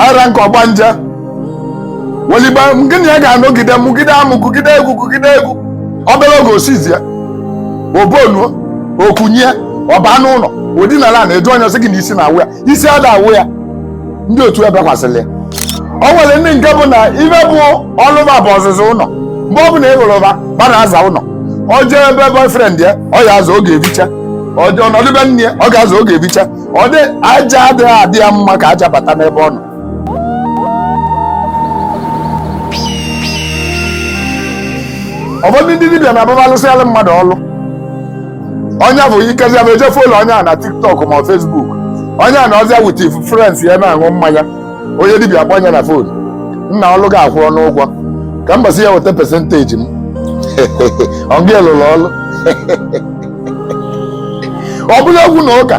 High rank ọgbanje weligbe gịnị ya ga-anọgide mụgide amụ, gụgide egwu, gụgide egwu, obere oge osizi ya obonuo okunye ọba n'ụlọ odinala na-eju onye sị gị na isi na-awụ ya, isi ada awụ ya. Ndị otu ya bịakwasịrị ya. O nwere ndị nke bụ na ibe bụ ọlụba bụ ọzụzụ ụlọ. Mgbe ọ bụla ị hụrụ ba ba na-aza ụlọ, ọ jee ebe boyfriend ya, ọ ya aza oge ebicha, ọ jee ọnọdụ be nne ya, ọ ga-aza oge ebicha. Ọ dị aja adịghị adị ya mma ka aja bata n'ebe ọ nọ. Ụfọdụ ndị dibịa na-ababa alụsịalụ mmadụ ọlụ, onye bụ ikezi ya bụ eje follow onye a na TikTok ma ọ Facebook, onye a na ọzịa with friends ya na-aṅụ mmanya, onye dibịa akpọ ya na phone, nna, ọlụ ga-akwụ ọnụ ụgwọ ka mbọsị ya weta percentage m. Ọ gị lụrụ ọlụ, ọ bụla egwu na ụka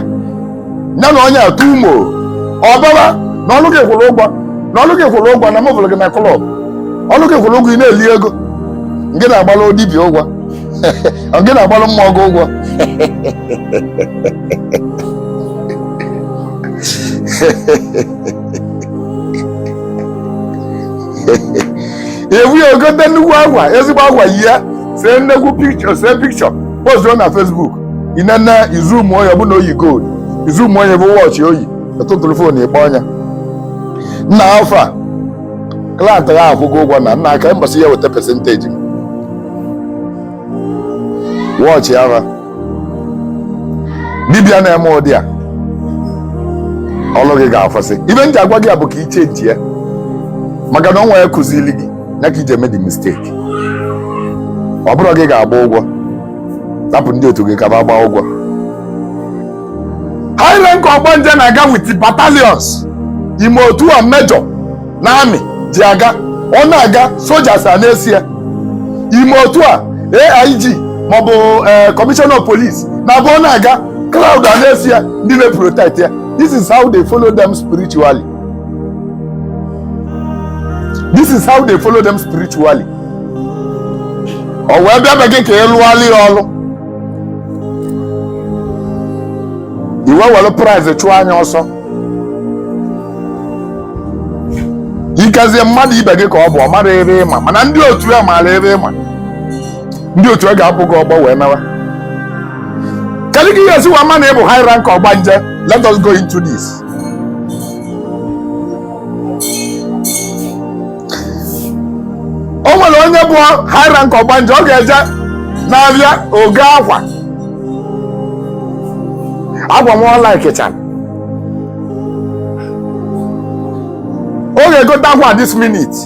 ya na onye atụ umo ọbaba na ọlụ gị kwụrụ ụgwọ, na ọlụ gị kwụrụ ụgwọ, na m fụrụ gị na club, ọlụ gị kwụrụ ụgwọ, ị na-eli ego, ngị na-agbalụ dibịa ụgwọ, ngị na-agbalụ mmụọ gị ụgwọ. Ewu ya ogote nnukwu akwa, ezigbo akwa, yi ya, see nnukwu picture, see picture, postuo na Facebook. Inene izoom onye bụ na oyi gold, izoom onye bụ watch oyi, etụtụrụ phone ịkpọ ọnya, nna, afọ a client ya akwụgo ụgwọ na nna aka mbọsị ya weta percentage m. Watch ya, dibịa na-eme ụdị a, ọlụ gị ga-afọsị. Ibe m ji agwa gị ya bụ ka i change ya, maka na ọ nwere kụzili gị ya ka iji eme the mistake. Ọ bụrụ gị ga-agba ụgwọ, rapụ ndị otu gị ka ba gbaa ụgwọ. High rank ọgbanje na-aga with battalions ime otu a major na army ji aga. Ọ na-aga, soldiers a na-esi ya ime otu a AIG maọbụ commissioner of police na-abụ. Ọ na-aga, crowd a na-esi ya, ndị na-protect ya. This is how they follow them spiritually. This is how they follow them spiritually. Ọ wee bịa be gị ka ị lụọla ya ọlụ, iwe were price chụọ anya ọsọ. Ikezie mmadụ ibe gị ka ọ bụ ọ mara ebe ịma, mana ndị otu ya maara ebe ịma. Ndị otu ya ga-abụ gị ọgbọ wee mewe. Kedu ka ihe esi wa ma na ịbụ high rank ọgbanje? Let us go into this. O nwere onye bụ high rank ọgbanje, ọ ga-eje na-abịa oge akwa akwa nwa ọla ekechara, ọ ga-egote akwa this minute,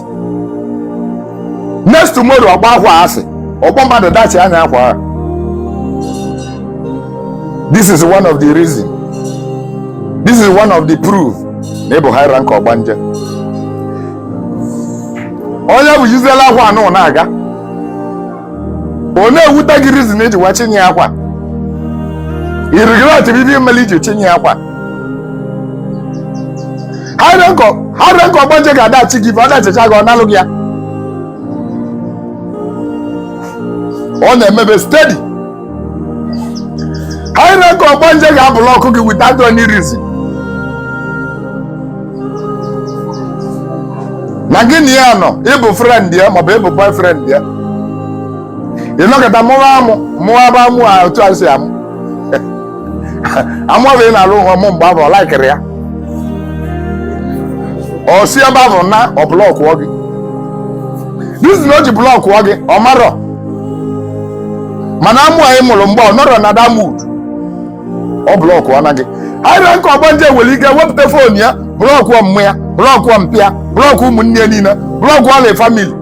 next tomorrow ọgba akwa asị ọgbọ mmadụ dachi anya akwa ahụ. This is one of the reason, this is one of the proof na ịbụ high rank ọgbanje. Onye bụ jiziela akwa anụ na-aga, ọ na-ewute gị reason iji wee chinye akwa, i regret ibe imele iji chinye akwa. High rank ọgbanje ga-adachi gị ife, ọ dachicha gị, ọ nalụ gị ya. Ọ na-emebe steady. High rank ọgbanje ga-ablock gị without any reason. Na gị na ya nọ, ịbụ friend ya maọbụ ịbụ boyfriend ya, ịnọkọta mụwa amụ, mụwa ebe amụ a otu a si amụ amụ bụ ị na-alụ nwa mụ mgbe ahụ ọ laikiri ya, ọ si ebe ahụ na ọ blockụọ gị. Reason o ji blockụọ gị, ọ marọ, mana amụ anyị mụrụ mgbe ọ nọrọ na that mood, ọ blockụọ na gị. High rank ọgbanje nwere ike wepụta phone ya, blockụọ mmụ ya, blockụọ mpị ya, block ụmụnne ya niile, blockụọ ala family.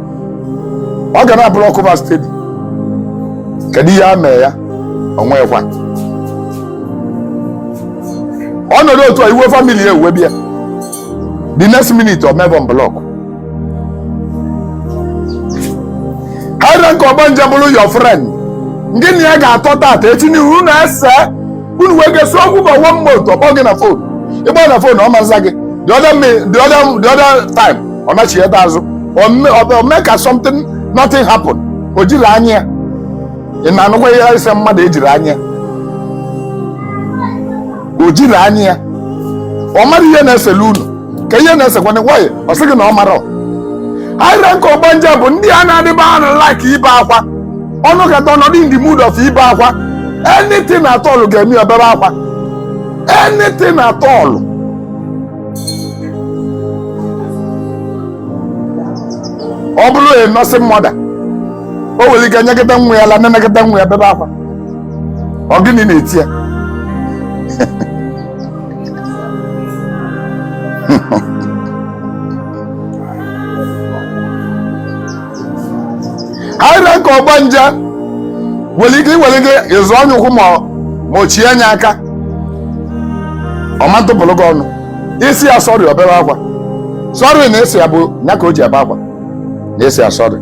Ọ ga na block ba steady. Kedu ihe a mee ya? Onwekwa ọnọdụ otu a, iwe family ya ewe bịa, the next minute ọ mebe block. High rank ọgbanje bụrụ your friend, gịnị ya ga-atọ tata, echi n'ihu unu ese, unu wee ga-esi okwu for one month, ọ kpọọ gị na phone, ịgba na phone, ọ maza gị. The other time ọ nachigheta azụ, o mee ka something nothing happen. O jiri anya ya, ị na-anụkwa ihe ise mmadụ ejiri anya ya, o jiri anya ya, ọ mara ihe na-esele unu. Ka ihe na-esekwana nwanyị, ọ sị gị na ọ mara. High rank ọgbanje bụ ndị a na-adịba like ibe akwa ọnụ kata ọnọdụ in the mood of ibe akwa. Anything at all ga-eme obere akwa, anything at all. Ọ bụrụ a nursing mother, o nwere ike nyekọta nwa ya la nenekọta nwa ya, bebe akwa. Ọ gịnị na-eti ya? High rank ọgbanje nwere ike iwere gị ịzụ ọnya ụkwụ ma o chie anya aka, ọ ma ntụpụrụ gị ọnụ. Isi ya sorry, obere akwa. Sorry na esi ya bụ ya ka o ji ebe akwa na esi ya sorry.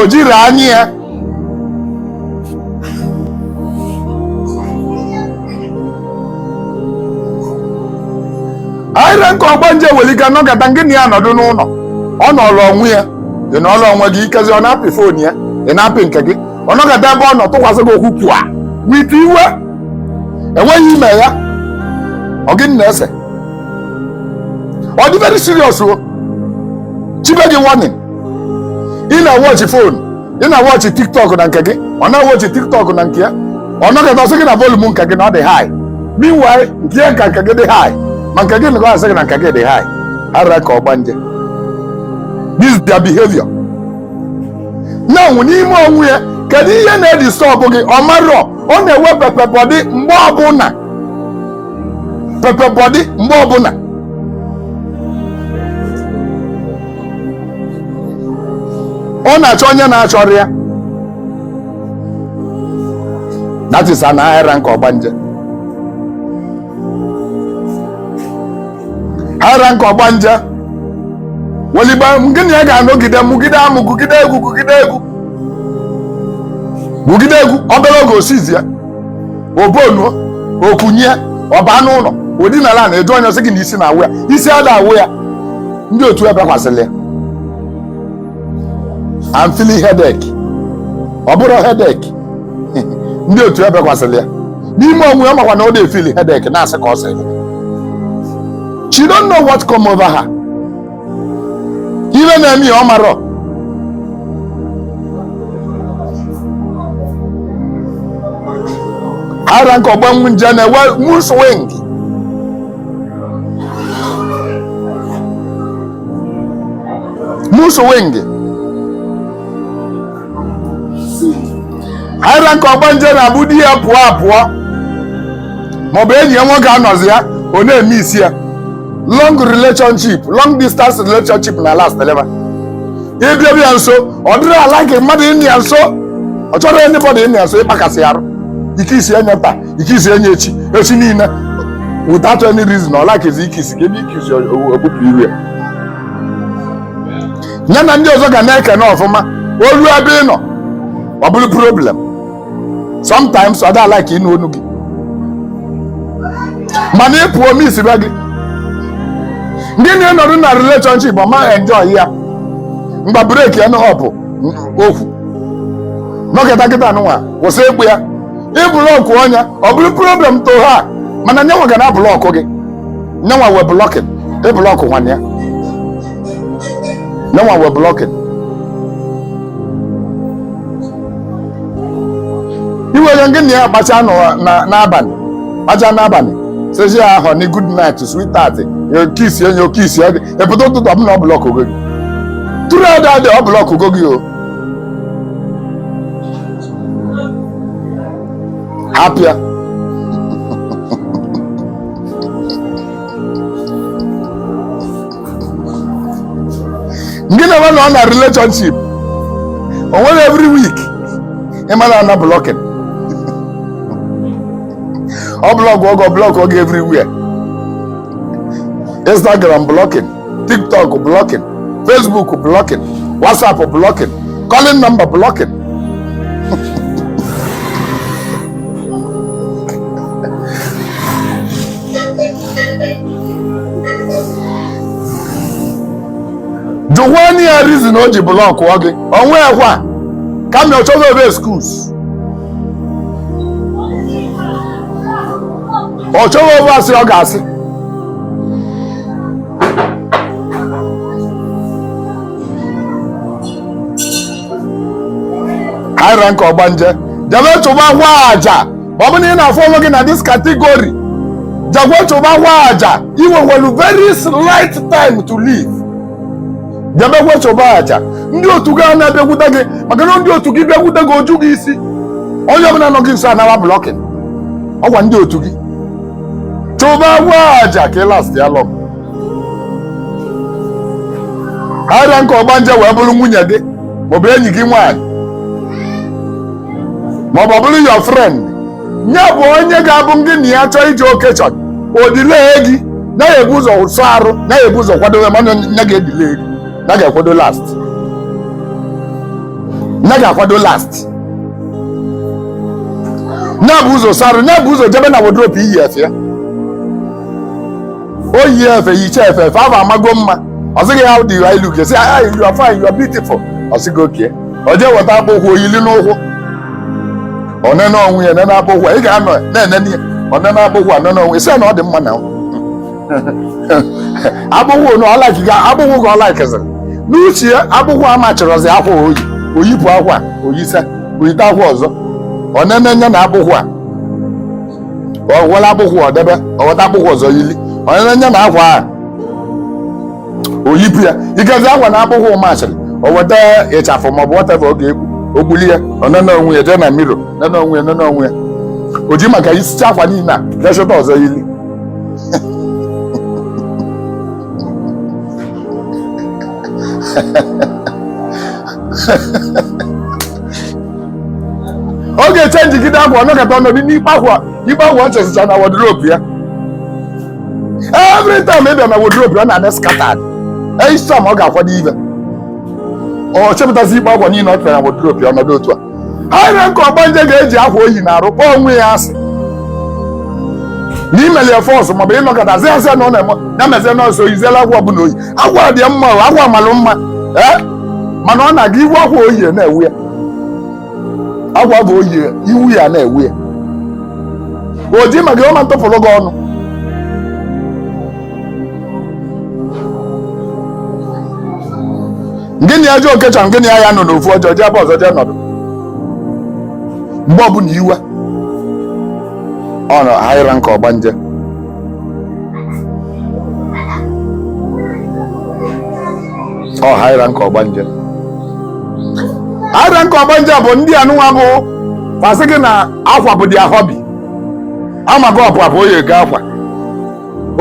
O jiri anya ya high rank ọgbanje nwere ike nọkọta ngị na ya nọdụ n'ụlọ, ọ nọrọ onwe ya, ị nọrọ onwe gị, ikezi ọ na-apị phone ya, ị na-apị nke gị. Ọ nọkọta ebe ọ nọ tụkwasị gị okwu kwua with iwe, enweghị ime ya. Ọ gịnị na-ese? Ọ dị very serious o chibe gị warning. Ị na-watch phone, ị na-watch TikTok na nke gị, ọ na-watch TikTok na nke ya. Ọ nọkọta ọsị gị na volume nke gị na ọ dị high. Meanwhile, nke ya ka nke gị dị high, ma nke gị nọkọ asị gị na nke gị dị high. Ara ka ọgbanje, this is their behavior na n'ime onwe ya. Kedu ihe na-edisturb gị? Ọ marọ. Ọ na-ewe pepper body mgbe ọbụla, pepper body mgbe ọbụla. Ọ na-achọ onye na-achọrọ ya. That is an high rank ọgbanje. High rank ọgbanje welibe gịnị ya ga-anọgide mụgide amụ, gụgide egwu, gụgide egwu, gụgide egwu. Obere oge osizi ya obonuo okunye ọba n'ụlọ odinala na-eju onye sị gị na isi na-awụ ya, isi ada awụ ya. Ndị otu ebe kwasịrị ya, I'm feeling headache. Ọ bụrụ headache, ndị otu ebe kwasịrị ya. N'ime onwe ya makwa na ọ na-efeel headache, na-asị ka ọ sịrị. She don't know what come over her. Ihe na-eme ya, ọ marọ. Ara nke ọgbanwe nje na-enwe mood swing. Mood swing. Ara nke ọgbanje na-abụ di ya pụọ apụọ maọbụ enyi ya nwoke anọzi ya, ọ na-eme isi ya. Long relationship, long distance relationship na last level. Ịbịa bịa nso, ọ dịrị ala nke mmadụ ịnị ya nso. Ọ chọrọ anybody ịnị ya nso, ịkpakasị arụ ike isi enye taa, ike isi enye echi, echi niile, without any reason. Ọ lakezi ike isi ka ebe ike isi ogbupụ iru ya. Ya na ndị ọzọ ga na-ekene ọfụma, olu ebe ị nọ ọ bụrụ problem. Sometimes ọ dị like ịnụ onu gị, mana ị pụọ miss be gị. Ndị na-enọdụ na relationship, ọ maghị enjoy ya. Mgba break ya n'ọpụ okwu nọkịta kịta nụnwa, kwụsị ịkpụ ya, ịblock ọnya, ọ bụrụ problem to ha. Mana nyenwa ga na block gị, nyenwa wee blocking, ịblock nwanne ya, nyenwa wee blocking. Iwere gị na ya kpacha n'abalị, kpacha n'abalị, sịzi ya honey, good night, sweetheart, kiss enyi o kiss gị, epụta ụtụtụ, ọ bụ na ọ block gị tụrụ ada adị, ọ block gị o hapịa. Gị na nọ na relationship, o nwere every week ịmara na blocking, ọ block ogo, block oge everywhere: Instagram blocking, TikTok blocking, Facebook blocking, WhatsApp blocking, calling number blocking. Jụkwa ya reason o ji block gị. Onwe kwa kama ọ chọghị ebe excuse. Ọ chọghị ovu asị ọ ga-asị. High rank ọgbanje, jebe chụba gwa aja. Ma ọ bụ na ị na-afụ onwe gị na this category, jegwe chụba gwa aja. I nwekwelu very slight time to live. Jebekwe chụba aja. Ndị otu gị a na-abịakwute gị, maka na ndị otu gị bịakwute gị, oju gị isi. Onye ọbụla nọ gị nso anawa blocking ọgwa ndị otu gị. Chụba gwa aja ka ị last ya long. High rank ọgbanje wee bụrụ nwunye gị, maọbụ enyi gị nwaanyị, maọbụ ọ bụrụ your friend, nye bụ onye ga-abụ gị na ya chọọ ije occasion, o delay gị na ya ebu ụzọ sọ arụ, na ya ebu ụzọ kwadobe, mana ya ga-e delay gị, na ga-akwado last, ya ga-akwado last, ya bụ ụzọ sọ arụ, ya bụ ụzọ jebe na wardrobe iyi efe ya. O yi efe, yicha efe, efe ahụ amago mma. Ọ sịghị, "How do I look?" Sị, "Ah, you are fine, you are beautiful." Ọ sịghị, "Okay." O jee weta akpụ ụkwụ oyili n'ụkwụ, onene onwe ya, nene akpụ ụkwụ. Ị ga-anọ na-enene ya, onene akpụ ụkwụ, anene onwe ya, sị ya na ọ dị mma na akpụkwụ na ọ like ga akpụkwụ ka ọ likeziri n'uche ya. Akpụkwụ amachọrọzi akwa oyi, oyipụ akwa, oyise, oyite akwa ọzọ, onene nye na akpụkwụ a. Ọ were akpụkwụ ọ debe, ọ weta akpụkwụ ọzọ yili, onene nye na akwa a, oyipụ ya. Ikezi akwa na akpụkwụ machịrị, o weta ịchafụ maọbụ whatever ọ ga-ekpu, ogbuli ya, onene onwe ya, jee na mirror nene onwe ya, nene onwe ya. O ji maka isicha akwa niile a, jee chọta ọzọ yili. Ọ ga-eche njigide akwa, ọnọkọta ọnọdụ n'ikpe akwa, ikpe akwa ọ chesicha na wardrobe ya. Every time ị bịa na wardrobe ya, na-adị scattered. Each time ọ ga-akwado ibe, ọ chepụtazi ikpe akwa niile ọ tụrụ na wardrobe ya, ọnọdụ otu a. High rank ọgbanje ga-eji akwa oyi na-arụ kpọọ onwe ya asị n'imeli ya force, maọbụ ịnọkọta zi asị na ọ na-eme ya mezie nọọsụ oyiziela akwa ọbụla oyi. Akwa dị mma o, akwa malụ mma ee, mana ọ na-aga iwu akwa oyi na-ewu ya, akwa bụ oyi iwu ya na-ewu ya. Oji maka ọma ntụpụrụ gị ọnụ. Gịnị ya je occasion, gịnị ya ya nọ n'ofu ọjọọ, jee ebe ọzọ jee nọdụ. Mgbe ọbụla iwe ọ nọ, high rank ọgbanje. Ọ high rank ọgbanje, high rank ọgbanje bụ ndị anụnwa bụ fasị gị na akwa bụ their hobby. Amago ọpụ apụ, oyi ego akwa,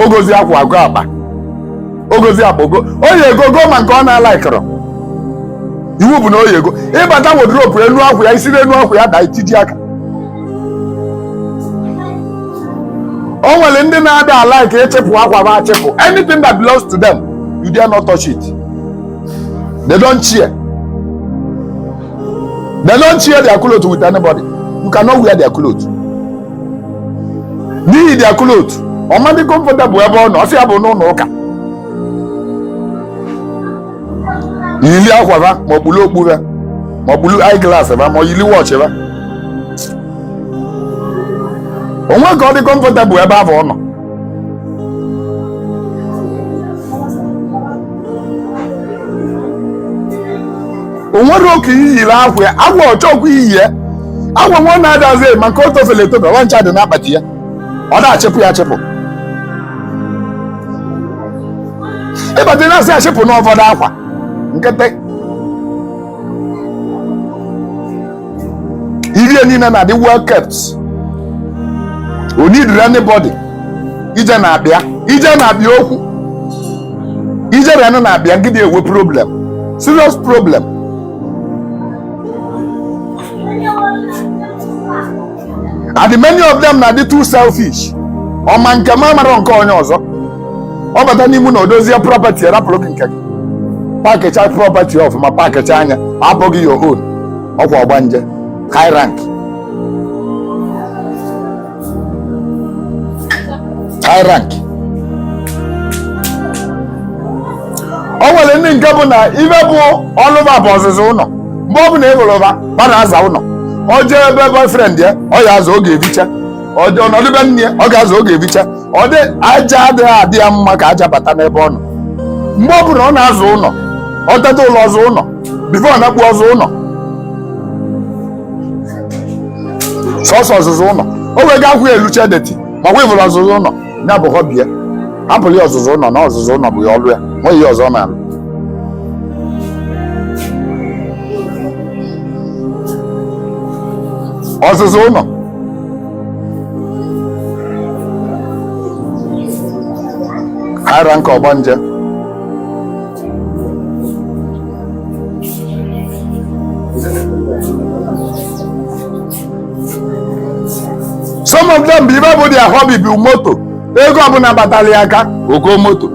ogozi akwa, agụ akpa, ogozi akpa, ogo oyi ego go, ma nke ọ na-alaikọrọ iwu bụ na oyi ego. Ịbata wardrobe, enu akwa ya, isi n'enu akwa ya daa, itiji aka. O nwere ndị na-ada alike ịchịpụ akwa bụ achịpụ. Anything that belongs to them, you dare not touch it. They don't share, they don't share their clothes with anybody. You cannot wear their clothes n'ihi their clothes ọmadị comfortable ebe ọ nọ. Ọsị ya bụ n'ụlọ ụka yili akwa ba, ma ọ kpulu okpu ba, ma ọ kpulu eyeglass ba, ma ọ yili watch ba, onwe ka ọ dị comfortable ebe ahụ ọ nọ. O nwere oke iyiri akwa ya, akwa ọchọkwa iyi ya, akwa nwa na-adazi, maka o tofere etofe. Nwa ncha dị n'akpati ya, ọ na-achịpụ ya achịpụ. Ịbata na-asị achịpụ n'ụfọdụ akwa nkịtị irie niile na-adị well kept. O need anybody ije na-abịa, ije na-abịa okwu, ije renụ na-abịa ngịdị enwe problem, serious problem. And many of them na-adị too selfish. Ọma nke m amara nke onye ọzọ. Ọ bata n'ime na odozie property, rapụrụ gị nke gị, package property ọfụma, package anya, abụghị your own. Ọkwa ọgbanje high rank, high rank. O nwere ndị nke bụ na ibe bụ ọlụba bụ ọzụzụ ụlọ. Mgbe ọ bụla ị hụrụ ba ba na-aza ụlọ, ọ jee ebe boyfriend ya, ọ ya aza, ọ ga-ebicha. Ọ nọdụ be nne ya, ọ ga-azụ oge ebicha. Ọ dị aja adịghị adị ya mma ka aja bata n'ebe ọ nọ. Mgbe ọ bụla ọ na-azụ ụlọ, ọ teta ụlọ, ọzọ ụlọ, before ọ na-akpụ ọzọ ụlọ, sọsọ ọzụzụ ụlọ. O wee ga akwụ eluche dirty ma ọ wevụrụ ọzụzụ ụlọ ya bụ hobby ya. Hapụrụ ya ọzụzụ ụlọ, na ọzụzụ ụlọ bụ ya ọrụ ya, nweghị ihe ọzọ ọ na-alụ. Ọzụzụ ụlọ high rank ọgbanje. Some of them bụ ibe bụ their hobby bụ moto. Ego ọbụla batara ya aka, ogo moto.